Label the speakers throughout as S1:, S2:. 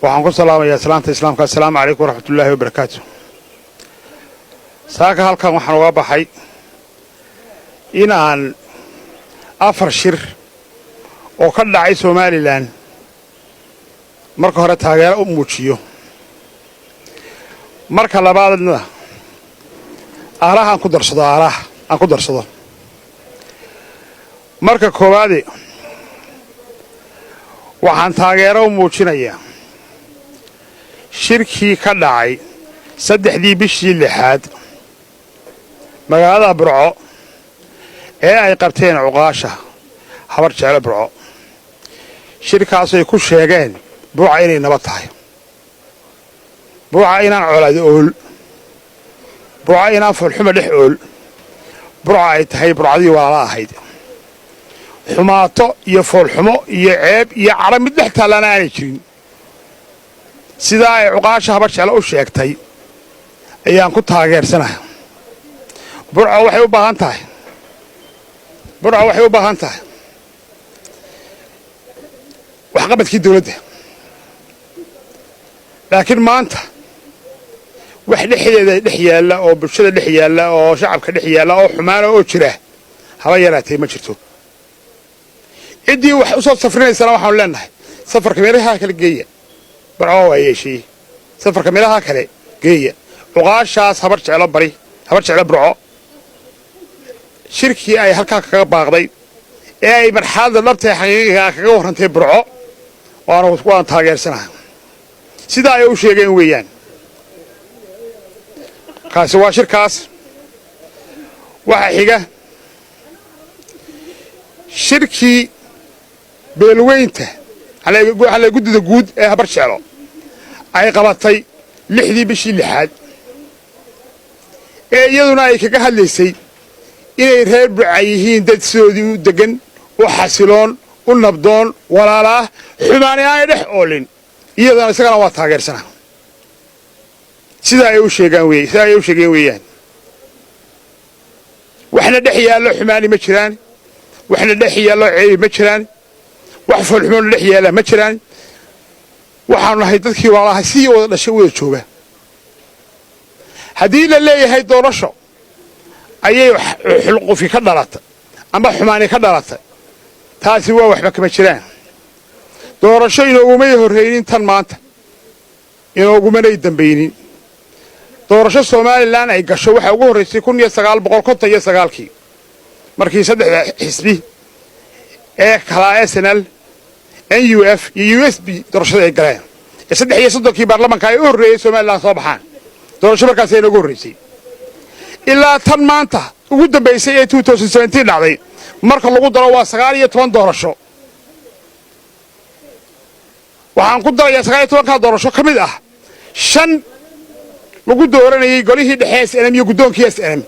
S1: Waxaan ku salaamayaa salaanta Islaamka. Assalaamu calaykum waraxmatullaahi wabarakaatu. Saaka halkan waxaan uga baxay in aan afar shir oo ka dhacay Somaliland marka hore taageero u muujiyo, marka labaadna aaraha aan ku darsado, aaraha aan ku darsado. Marka koowaade, waxaan taageero u muujinayaa shirkii ka dhacay 3dii bishii lixaad magaalada Burco ee ay qabteen cuqaasha Habar Jeclo Burco. Shirkaasay ku sheegeen Burca inay nabad tahay, Burca inaan colaadi ool, Burca inaan foolxuma dhex ool, Burca ay tahay Burcadii walaala ahayd, xumaato iyo foolxumo iyo ceeb iyo cadho mid dhex taallana aanay jirin. Sidaa ay cuqaasha Habar Jeclo u sheegtay ayaan ku taageersanahay. Burca waxay u baahan tahay, Burca waxay u baahan tahay waxqabadkii dawladda, laakiin maanta wax dhexdeeda dhex yaalla oo bulshada dhex yaalla oo shacabka dhex yaalla oo xumaana oo jira haba yaraatee ma jirto. Ciddii wax u soo safrinaysana waxaanu leenahay, safarka meelaha kale geeya. Burco waa yeeshay, safarka meelaha kale geeya. Cuqaashaas Habar Jeclo bari, Habar Jeclo Burco, shirkii ay halkaa kaga baaqday ee ay marxaladda dhabtae xaqiiqigaa kaga warrantay Burco waan taageersanahay. Sidaa ay u sheegeen weeyaan. Kaasi waa shirkaas. Waxaa xiga shirkii beelweynta waxaa guddida guud ee Habar Jeclo ay qabatay 6dii bishii lixaad ee iyaduna ay kaga hadlaysay inay reer Burca yihiin dad sidoodii u deggan, u xasiloon, u nabdoon, walaalaah, xumaani aanay dhex oolin. Iyadana isagana waa taageersanaa. Sidaa ay u sheegaan wey, sidaa ay u sheegeen weeyaan. Waxna dhex yaallo xumaani ma jiraan, waxna dhex yaallo ceebi ma jiraan, wax foolxumoona dhex yaalla ma jiraan. Waxaanu nahay dadkii walaalaha, sidii wada dhashay wada jooga. Haddii la leeyahay doorasho ayay xulqufi ka dhalatay ama xumaani ka dhalatay, taasi waa waxba kama jiraan. Doorasho inoogumay horraynin tan maanta, inoogumanay dambaynin. Doorasho Somaliland ay gasho waxaa ugu horraysay 1959kii, markii saddexda xisbi ee kalaa SNL, NUF iyo USP doorashada ay galeen ee 33kii baarlamanka ay u horreeyey Somaliland soo baxaan. Doorasho markaas inoogu horraysay ilaa tan maanta ugu dambaysay ee dhacday marka lagu daro waa 19 doorasho. Waxaan ku darayaa 19-kaa doorasho ka mid ah shan lagu dooranayey golihii dhexe SNM iyo guddoonkii SNM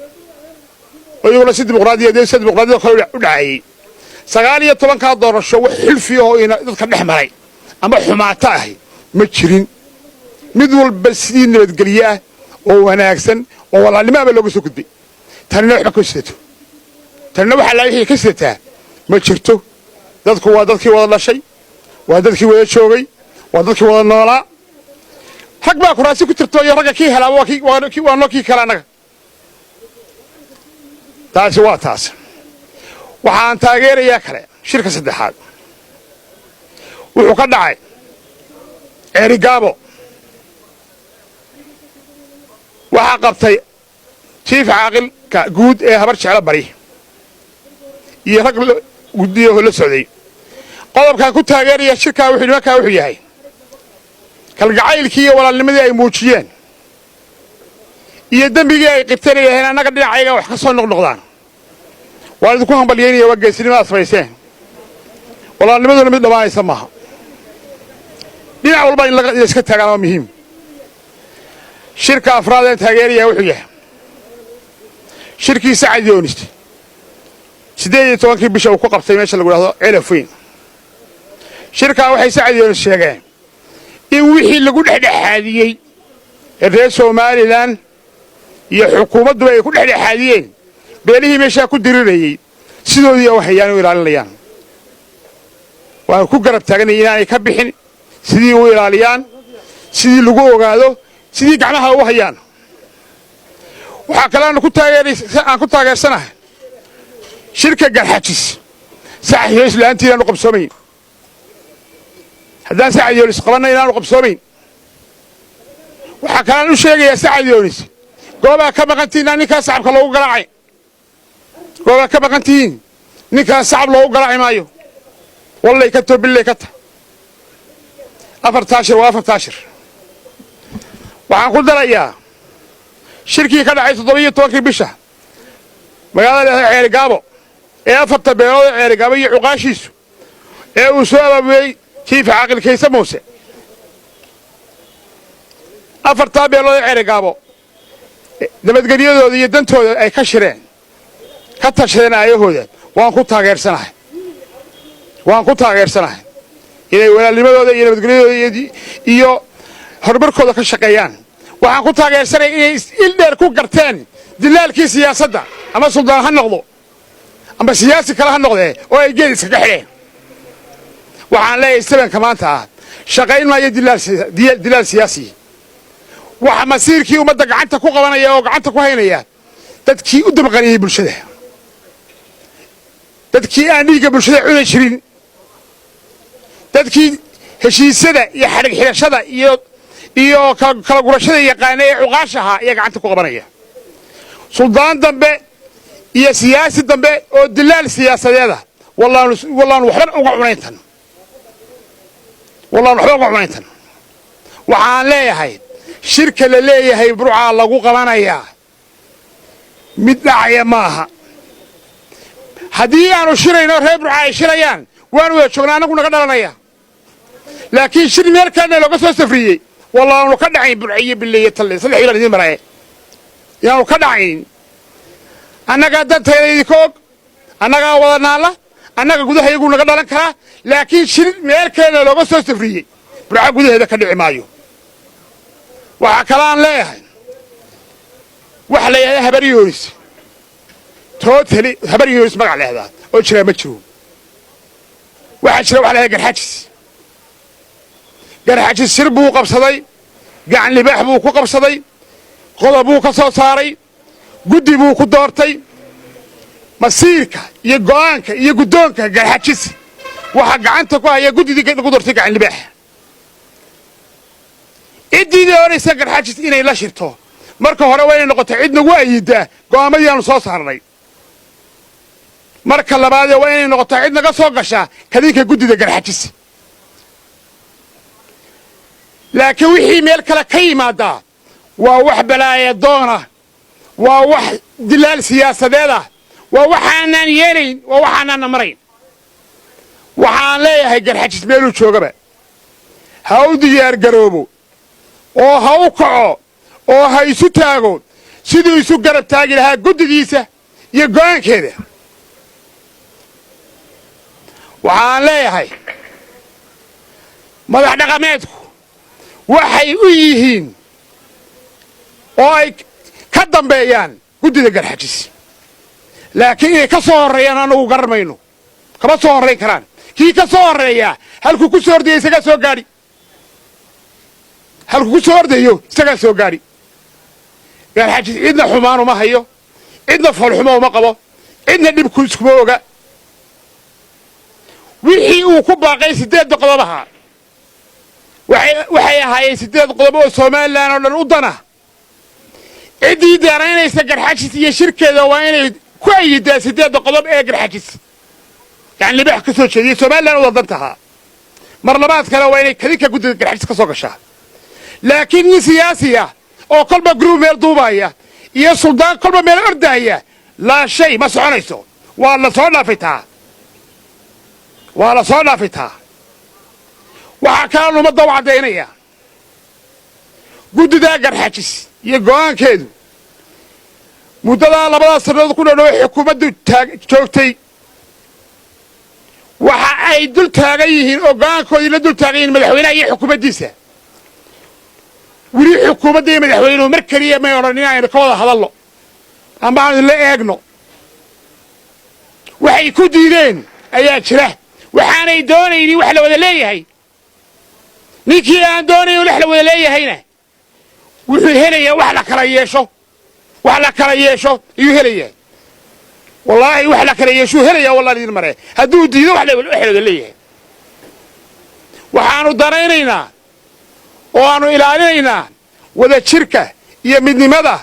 S1: oo iyaguna si dimuqraadiyadeed, si dimuqraadiyada kale u dhacayey. 19-kaa doorasho wax xulfi oo ina dadka dhex maray ama xumaato ahi ma jirin. Mid walba sidii nabadgelye ah oo wanaagsan oo walaalnimo baa looga soo gudbay. Tanina waxba ka sidato, tanina waxa laa wixii ka sidataa ma jirto. Dadku waa dadkii wada dhashay, waa dadkii wada joogay, waa dadkii wada noolaa. Rag baa kuraasi ku tirto iyo ragga kii helaaba waa noo kii kale annaga. Taasi waa taas. Waxaan taageerayaa kale shirka saddexaad. Wuxuu ka dhacay Ceerigaabo. Waxaa qabtay jiif caaqilka guud ee Habar Jeclo bari iyo rag guddiyaho la socday. Qodobkaan ku taageeraya shirkaa wuxuu nimankaa wuxuu yahay kalgacaylkii iyo walaalnimadii ay muujiyeen iyo dembigii ay qibteen ay yaheen annaga dhinacayaga wax ka soo noqnoqdaan. Waan idinku hambalyaynaya, waa geesinimada samayseen. Walaalnimaduna mid dhammaanaysa maaha, dhinac walba in la iska taagaan waa muhiim. Shirka afraad een taageerayaa wuxuu yahay shirkii Sacad Yoonis 18-kii bisha uu ku qabtay meesha lagu dhahdo Celafoyn. Shirkaa waxay Sacad Yoonis sheegeen in wixii lagu dhexdhexaadiyey ee reer Somaliland iyo xukuumadduba ay ku dhexdhexaadiyeen beelihii meeshaa ku dirirayey sidoodii u hayaan u ilaalinayaan. Waan ku garab taaganay inaanay ka bixin, sidii u ilaaliyaan. Sidii lagu ogaado sidii gacmaha u hayaan. Waxaa kale aanu ku taageeraan ku taageersanahay shirka Garxajis Sacad Yoonis la'aantii inaanu qabsoomayn. Haddaan Sacad Yoonis qabanna, inaanu qabsoomayn. Waxaa kalean u sheegayaa Sacad Yoonis, goobaa ka maqantihiin ninkaa sacabka loogu garaacay. Goobaa ka maqan tihiin, ninkaa sacab loogu garaaci maayo. Wallay ka too, billay ka ta. Afartaa shir waa afartaa shir. Waxaan ku darayaa shirkii ka dhacay 17-kii bisha magaalada leedahay Ceerigaabo, ee afarta beelood ee Ceerigaabo iyo cuqaashiisu ee uu soo abaabuyey Jiif Caaqil Kayse Muuse. Afartaa beelood ee Ceerigaabo nabadgelyadooda iyo dantooda ay ka shireen, ka tashadeen aayahooda, waan ku taageersanahay. Waan ku taageersanahay inay walaalnimadooda iyo nabadgelyadooda iyo horumarkooda ka shaqeeyaan. Waxaan ku taageersanaya inay il dheer ku garteen dilaalkii siyaasadda, ama suldaan ha noqdo ama siyaasi kale ha noqdee, oo ay geed iskaga xidheen. Waxaan leeyahay, sabanka maanta ah shaqayn maayo dilaal siyaasi. Waxa masiirkii ummadda gacanta ku qabanaya oo gacanta ku haynaya dadkii u damqaniyey bulshada, dadkii aan dhiigga bulshada cuni jirin, dadkii heshiisyada iyo xadhig xidhashada iyo kala gurashada yaqaana ee cuqaasha ahaa ayaa gacanta ku qabanaya. Suldaan dambe iyo siyaasi dambe oo dilaal siyaasadeeda wallaanu waxba uga cunayntan, wallaanu waxba uga cunayntan. Waxaan leeyahay, shirka la leeyahay Burcaa lagu qabanayaa mid dhacaya ma aha. Haddii aanu shirayno, reer Burca ay shirayaan, waanu wada joognaa, annagu naga dhalanaya. Laakiin shir meel kalena looga soo safriyey, wallaanu ka dhacayn. Burca iyo bille iyo talle saddex baan idiin maraye, inaanu ka dhacayn. Annagaa dantayda idinka og, annagaa wada naalla, annaga gudaha iyagu naga dhalan karaa. Laakiin shir meel kalena looga soo safriyey Burca gudaheeda ka dhici maayo. Waxaa kale aan leeyahay, waxa la yidhahdaa Habar Yoonis, totally Habar Yoonis magac la yahdaa oo jiraa ma jiro. Waxaa jira waxa la yahdaa Garxajis. Garxajis shir buu qabsaday, Gacan Libaax buu ku qabsaday, qodob buu ka soo saaray, guddi buu ku doortay. Masiirka iyo go'aanka iyo guddoonka Garxajis waxaa gacanta ku haya guddidii lagu doortay Gacan Libaax. Ciddii doonaysa Garxajis inay la shirto, marka hore waa inay noqoto cid nagu ayidaa go'aamadii aanu soo saarnay. Marka labaadee, waa inay noqoto cid naga soo gashaa kadinka guddida Garxajis. Laakiin wixii meel kale ka yimaadaa waa wax balaayadoona, waa wax dilaal siyaasadeed ah, waa waxaanaan yeelayn, waa waxaanaanna marayn. Waxaan leeyahay, Garxajis meeluu joogaba ha u diyaargaroobo oo ha u kaco oo ha isu taago siduu isu garab taagi lahaa guddidiisa iyo go'aankeeda. Waxaan leeyahay, madax dhaqameedku waxay u yihiin oo ay ka dambeeyaan guddida Garxajis, laakiin inay ka soo horreeyaan annagu garan mayno. Kama soo horrayn karaan. Kii ka soo horreeyaa halkuu ku soo ordaya isagaa soo gaadhi, halkuu ku soo ordayo isagaa soo gaadhi. Garxajis cidna xumaan uma hayo, cidna foolxumo uma qabo, cidna dhibku iskuma oga. Wixii uu ku baaqay siddeedda qodob ahaa waxay ahaayeen 8 qodob oo Somaliland oo dhan u dana. Ciddii danaynaysa Garxajis iyo shirkeeda waa inay ku ayidaa siddeedda qodob ee Garxajis Gacan Libaax ka soo jeediyey, Somaliland u dan tahaa. Mar labaad kale, waa inay kadinka guddida Garxajis ka soo gashaa. Laakiin nin siyaasi ah oo kolba group meel duubaya iyo suldaan kolba meel ordaaya, laa shay, ma soconayso. Waa la soo dhaafay taa, waa la soo dhaafay taa. Waxaa kalaan ummadda u caddaynaya, guddidaa Garxajis iyo go'aankeedu muddadaa labadaa sannadood ku dhodhow xukuumaddu joogtay, waxa ay dul taagan yihiin oo go'aankoodii la dul taagan yihiin madaxweynaha iyo xukuumaddiisa. Weli xukuumadda iyo madaxweynuhu mar keliya may odhan in aynu ka wada hadalno ama aanu la eegno. Waxay ku diideen ayaa jira. Waxaanay doonaynin wax la wada leeyahay. Ninkii aan doonayn wax la wada leeyahayna wuxuu helayaa wax la kala yeesho, wax la kala yeesho ayuu helayaa. Wallaahi, wax la kala yeeshuu helayaa, wallah idin mare, hadduu diido wax la wada leeyahay. Waxaannu danaynaynaa oo aannu ilaalinaynaa wada jirka iyo midnimada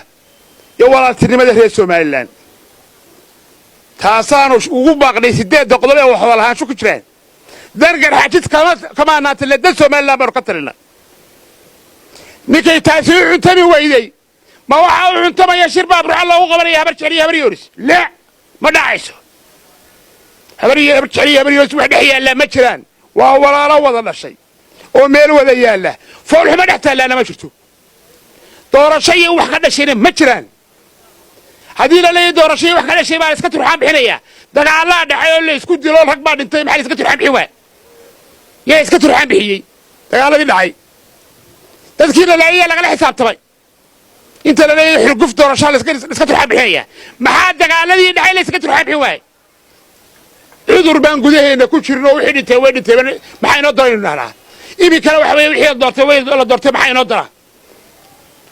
S1: iyo walaaltinimada reer Somaliland. Taasaanu ugu baaqnay sideedda qodob ee wax wadalahaansho ku jiraan. Dan Garxajis kamaanaatile, dan Somaliland baanu ka talina. Ninkay taasi u cuntami weyday, ma waxaa u cuntamaya shir baa Burco loogu qabanaya Habar Jecel iyo Habar Yoonis? La, ma dhacayso. Habar Jecel iyo Habar Yoonis wax dhex yaallaa ma jiraan. Waa walaalo wada dhashay oo meel wada yaalla. Foolxumo dhex taallaana ma jirto. Doorasho iyo wax ka dhashayna ma jiraan. Haddii la leeyahy doorasho iyo wax ka dhashay baa la iska turxaan bixinaya, dagaalaa dhacay oo la isku dilo, rag baa dhintay, maxaa la iska turxaan bixin waaya? Yaa iska turxaan bixiyey dagaaladii dhacay? Dadkii la laayaya lagala xisaabtamay? Inta la leeyahay xurguf doorashaa la iska turxaan bixinaya, maxaa dagaaladii dhacay la iska turxaan bixin waaya? Cudur baan gudaheena ku jirno. Wixii dhintay way dhintay, maxaa inoo daraynu dhahnaa? Iminkana waxa weye wixii doortay way la doortay, maxaa inoo dara?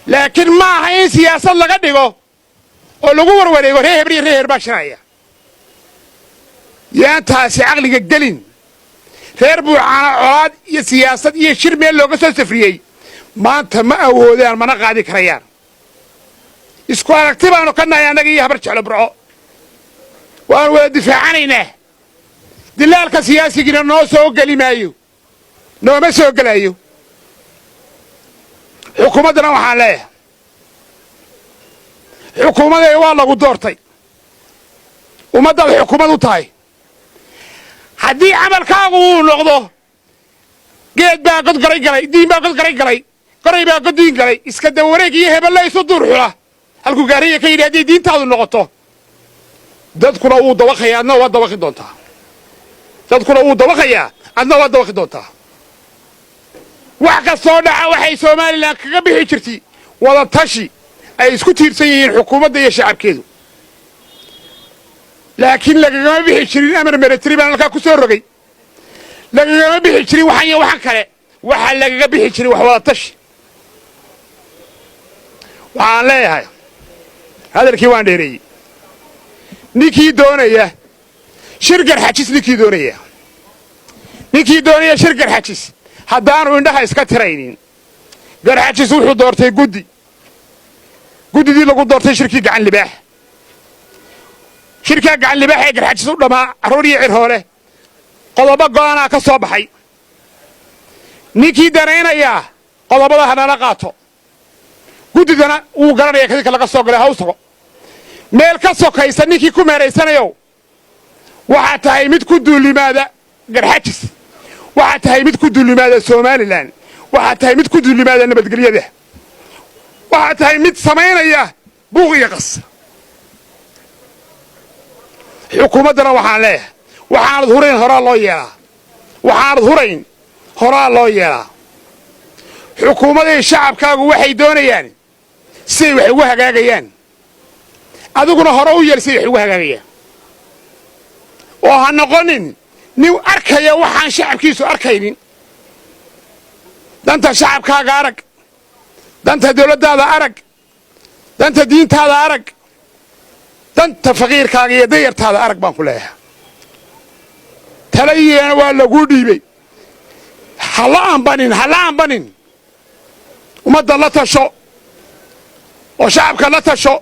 S1: Laakiin ma aha in siyaasad laga dhigo oo lagu warwareego reer hebel iyo reer heer baa shiraya. Yaan taasi caqliga gelin. Reer Buucaana colaad iyo siyaasad iyo shir meel looga soo safriyey maanta ma awoodaan, mana qaadi karayaan. Isku aragti baanu ka nahay annaga iyo Habar Jeclo Burco, waanu wada difaacanaynaa. Dilaalka siyaasigina noo soo geli maayo, nooma soo gelayo. Xukuumaddana waxaan leeyahay, xukuumadee waa lagu doortay, ummaddaad xukuumad u tahay. Haddii camalkaagu uu noqdo geed baa god garay galay, diin baa god garay galay, goray baa god diin galay, iska dawareeg iyo hebella isu duur xula, halkuu gaariya ka yidhi, haddii diintaadu noqoto, dadkuna wuu dawaqayaa, adna waa dawaqi doontaa. Dadkuna wuu dawaqayaa, adna waa dawaqi doontaa. Wax kastoo dhaca waxay Somaliland kaga bixi jirtay wada tashi ay isku tiirsan yihiin xukuumadda iyo shacabkeedu, laakiin lagagama bixi jirin amar military baan halkaa ku soo rogay. Lagagama bixi jirin waxan iyo waxan kale. Waxaa lagaga bixi jiray wax wada tashi. Waxaan leeyahay, hadalkii waan dheereeyey, ninkii doonaya shir Garxajis, ninkii doonaya shir Garxajis, haddaanu indhaha iska tiraynin, Garxajis wuxuu doortay guddi. Guddidii lagu doortay shirkii Gacan Libaax, shirkaa Gacan Libaax ee Garxajis u dhammaa, carruur iyo cirhoole, qodobo go'aanaa ka soo baxay. Ninkii danaynayaa qodobada hanala qaato. Guddidana wuu garanaya kadinka laga soo galay, ha u tago. Meel ka sokaysa ninkii ku meeraysanayow, waxaa tahay mid ku duulimaada Garxajis, waxaa tahay mid ku duulimaada Somaliland, waxaa tahay mid ku duulimaada nabadgelyada, waxaa tahay mid samaynaya buuq iyo qas. Xukuumaddana waxaan leeyahay, waxaanad hurayn horaa loo yeelaa, waxaanad hurayn horaa loo yeelaa. Xukuumaday, shacabkaagu waxay doonayaan siday wax ugu hagaagayaan, adiguna hore u yeel siday wax ugu hagaagayaan, oo ha noqonin nin arkaya waxaan shacabkiisu arkaynin. Danta shacabkaaga arag, danta dawladdaada arag, danta diintaada arag, danta faqiirkaaga iyo dayartaada arag baan ku leeyahay. Talayiina waa laguu dhiibey, hala ambanin, hala ambanin. Ummadda la tasho oo shacabka la tasho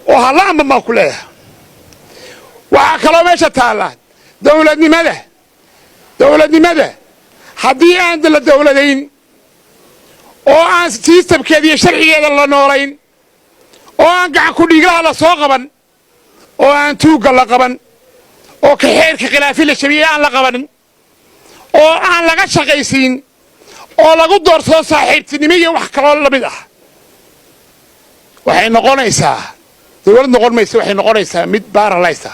S1: oo hala amban baan ku leeyahay. Waxaa kaloo meesha taalla dawladnimada. Dawladnimada haddii aan la dawladayn oo aan system-keeda iyo sharcigeeda la noolayn oo aan gacan ku dhiiglaha la soo qaban oo aan tuugga la qaban oo ka xeerka khilaafi la jabiyey aan la qabanin oo aan laga shaqaysiin oo lagu doorsado saaxiibtinimo iyo wax kaloo la mid ah, waxay noqonaysaa dawlad noqon maysa, waxay noqonaysaa mid baaralaysa.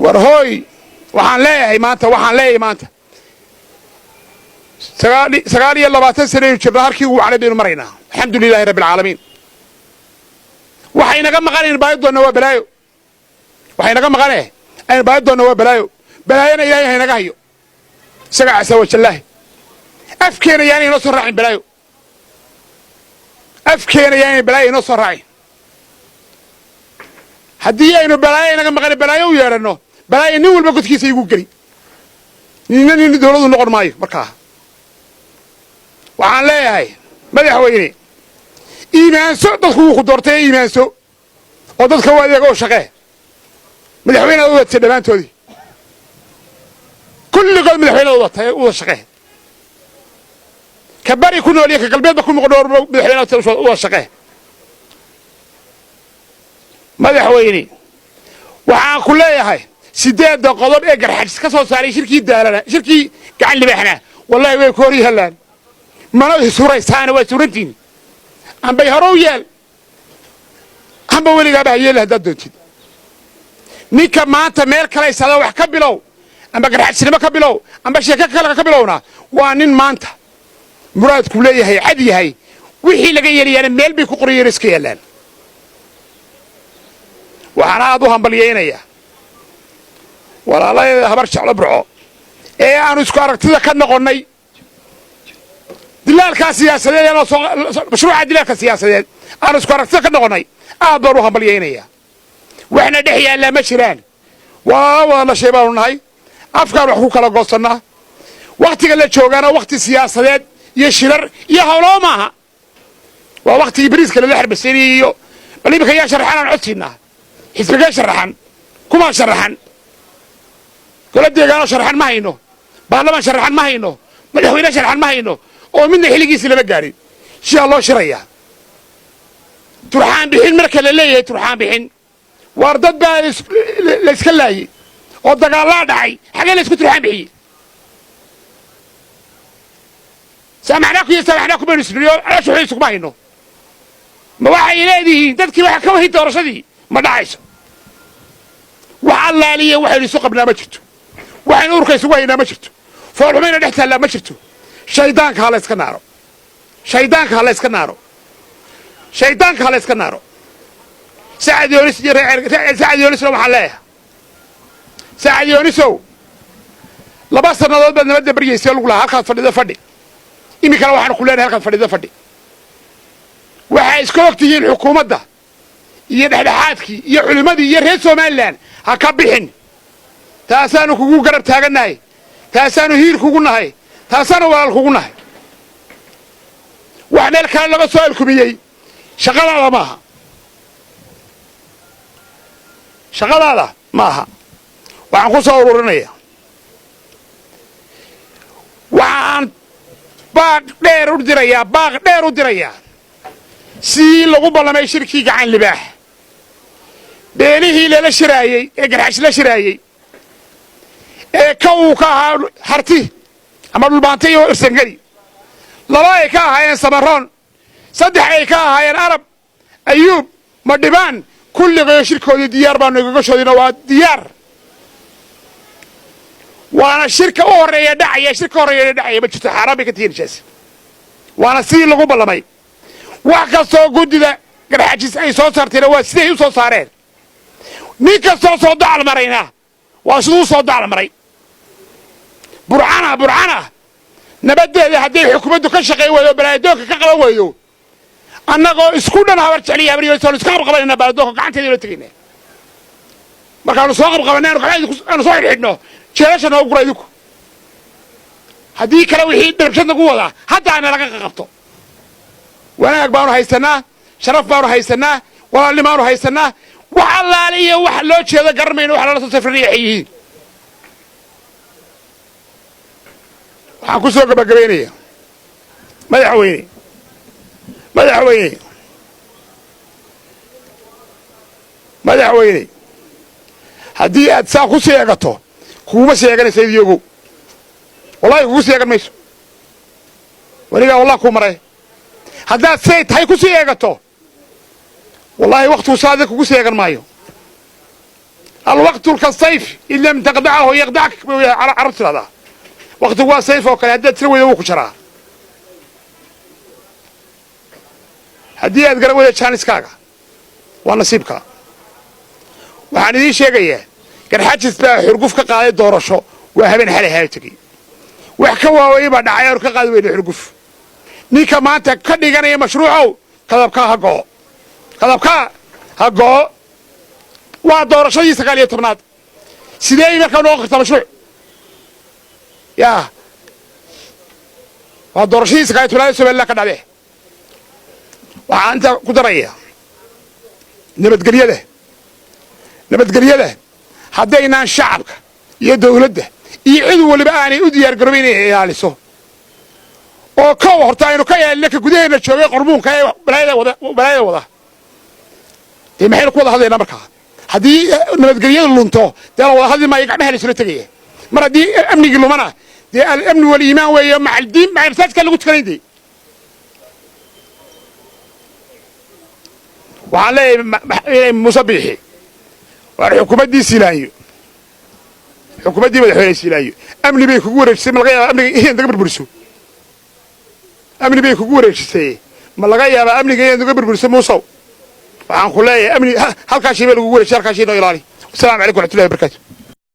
S1: War hooy, waxaan leeyahay maanta 29 sanaynu jirnaa, halkii ugu wacnay baynu maraynaa, alxamdu lilahi rabbi alcaalamiin. Waxay naga maqan aynu baahi doonna waa balaayo. Waxay naga maqane aynu baahi doonna waa balaayo. Balaayana Ilaahay haynaga hayo isaga casa wajallaahi. Afkeena yaanay inoo soo raacin balaayo, afkeena yaanay balaayo inoo soo raacin. Haddii aynu balaayo inaga maqani balaayo u yeedhanno, balaayo nin walba godkiisa igu geli, nina nin dawladu noqon maayo. Markaa waxaan leeyahay, madaxweyne, iimaanso. Dadku wuu ku doortay ee iimaanso oo dadka u adeega oo shaqee. Madaxweynead u wadatay dhammaantoodii, kulligood madaxweynead u wadatay, u wada shaqee. Ka bari ku nool iyo ka galbeedba ku noqon, madaxweynead u wada shaqee. Madaxweyne, waxaan ku leeyahay sideedda qodob ee Garxajis ka soo saaray shirkii Daalana, shirkii Gacan Libaaxna, wallahi way ku hor yaallaan, mana suraysaana, waa surantiini. Ambay hore u yeel, amba weligaaba ha yeeli haddaad doontid. Ninka maanta meel kalaysada wax ka bilow, amba Garxajisnimo ka bilow, amba sheeko kale ka bilowna, waa nin maanta muraadku leeyahay cad yahay. Wixii laga yeelayaana meel bay ku qorayeen, iska yaallaan. Waxaana aad u hambalyaynayaa walaaladeeda Habar Jeclo Burco ee aanu isku aragtida ka noqonnay dilaalkaa siyaasadeed ee mashruuca dilaalka siyaasadeed aanu isku aragtida ka noqonnay. Aad baan u hambalyaynayaa. Waxna dhex yaallaa ma jiraan. Walaalo wada dhashay baanu nahay, afkaan wax ku kala goosannaa. Wakhtiga la joogaana wakhti siyaasadeed iyo shirar iyo hawloo maaha, waa wakhtigii bariiska lala xarbaseynayay. Iyo bal iminka yaa sharaxan aan codsiinaa? Xisbigee sharaxan? Kumaa sharaxan? Gola deegaanoo sharaxan ma hayno, baarlamaan sharaxan ma hayno, madaxweyne sharaxan ma hayno, oo midna xilligiisii lama gaadhin. Sidaa loo shirayaa turxaan bixin marka la leeyahay, turxaan bixin, waar dad baa layska laayey oo dagaallaa dhacay. Xagee la isku turxaan bixiyey? Saamaxnaaku iyo saamaxnaaku baynu isniriyo, caloosha waxba isuguma hayno. Ma waxay leedihiin dadkii waxa ka wahi doorashadii ma dhacayso? Wax allaaliya waxaynu isu qabnaa ma jirto, waxaynu urka isugu haynaa ma jirto, foolxumayna dhex taallaa ma jirto. Shaydaanka ha la yska naaro, shaydaanka ha la yska naaro, shaydaanka ha la yska naaro. Sacad Yoonis iyo Sacad Yoonisna waxaan leeyahay, Sacad Yoonisow, 2 sannadood baad nabadda baryaysay, lagu lahaa halkaad fadhida fadhi. Iminkana waxaanu ku leenahay halkaad fadhida fadhi. Waxay iska og tihiin xukuumadda iyo dhexdhexaadkii iyo culimmadii iyo reer Somalilan. Ha ka bixin, taasaanu kugu garab taagannahay, taasaanu hiir kugu nahay, taasaanu walaal kugu nahay. Wax meel kale laga soo alkumiyey shaqadaada maaha, shaqadaada ma aha. Waxaan ku soo ururinaya, waxaan baaq dheer u dirayaa, baaq dheer u dirayaa sidii lagu ballamay shirkii Gacan Libaax, beelihii lala shiraayey ee Garxash la shiraayey ee ka uu ka ahaa Harti ama Dhulbaantay iyo Irsangeli, laba ay ka ahaayeen Samaroon, saddex ay ka ahaayeen Arab, Ayuub, Madhibaan, kulligayo shirkoodii diyaar baanu, igagashoodiina waa diyaar. Waana shirka u horreeya dhacaya, shirka horreeya dhacaya ma jirto, xaaraan bay ka tihiin heshaas. Waana sidii lagu ballamay. Wax kastoo guddida Garxajis ay soo saartayna waa siday u soo saareen. Nin kastoo soo dacal marayna waa siduu soo dacal maray. Burcana, Burcana nabaddeeda hadday xukuumaddu ka shaqayn weydo, balaadoonka ka qaban weydo, annagoo isku dhan Habar Jecliya Habar Yoonis iska qabqabanayna, baaladoonka gacanteeda la tegayna. Markaanu soo qabqabanay aanu soo xidhxidhno, jeelasha noogu gura idinku. Haddii kale wixii dhabshad nagu wadaa haddaana laga qaqabto. Wanaag baanu haysanaa, sharaf baanu haysanaa, walaalnimaanu haysanaa. Wax allaale iyo wax loo jeedo garan mayno, wax lala soo safrinaya waxay yihiin. Waxaan ku soo gabagabaynaya, madaxweyne, madaxweyne, madaxweyne, haddii aad saa ku seegato, kuguma seeganaysa idiyogow, wallahi kugu seegan mayso weligaa, wallah kuu maray. Haddaad siday tahay ku sii eegato, wallahi waktigu saadi kugu seegan maayo. Alwaqtu kasayf in lam taqdacahu yaqdacak, bay Carab tidhahdaa. Waktigu waa sayf oo kale, haddaad tira weyda wuu ku jaraa. Haddii aad garan weyda jaaniskaaga, waa nasiibkaa. Waxaan idiin sheegayaa Garxajis baa xurguf ka qaaday doorasho. Waa habeen xalay haa tegey. Wax ka waaweyn baa dhacay aanu ka qaadi weyna xurguf. Ninka maanta ka dhiganaya mashruucow, kadabkaa ha go'o, kadabkaa ha go'o. Waa doorashadii 19aad. Sidee markaa noqon kartaa mashruuc? Yaa waa doorashadii 19aad ee Somaliland ka dhacde. Waxaan intaa ku daraya nabadgelyada. Nabadgelyada haddaynaan shacabka iyo dawladda iyo cid waliba aanay u diyaar garoobin inay ilaaliso, oo kow horta aynu ka ilaalina ka gudaheena joogay qormuunka ee balaayada wada, balaayada wada, dee maxaynu ku wada hadlaynaa markaa? Haddii nabadgelyadu lunto, dee la wada hadli maayo, gacmaha la isula tegaya. Mar haddii amnigii lumana, dee الأمن والإيمان weeye, macal diin, macal masaajidka lagu tukanayn. Dee waxaan leeyahay inay Muuse Biixi waar xukuumaddii Siilaanyo, xukuumaddii madaxweyne Siilaanyo amni bay kugu wareejisay. Ma laga yaabaa amniga inaad naga burburiso? Amni bay kugu wareejisay, ma laga yaabaa amniga inaad naga burburiso, Muusow? Waxaan ku leeyahay amni halkaa shay baa lagugu wareejisay, halkaa shay noo ilaali. Wasalaamu calaykum waraxmatullahi wabarakatu.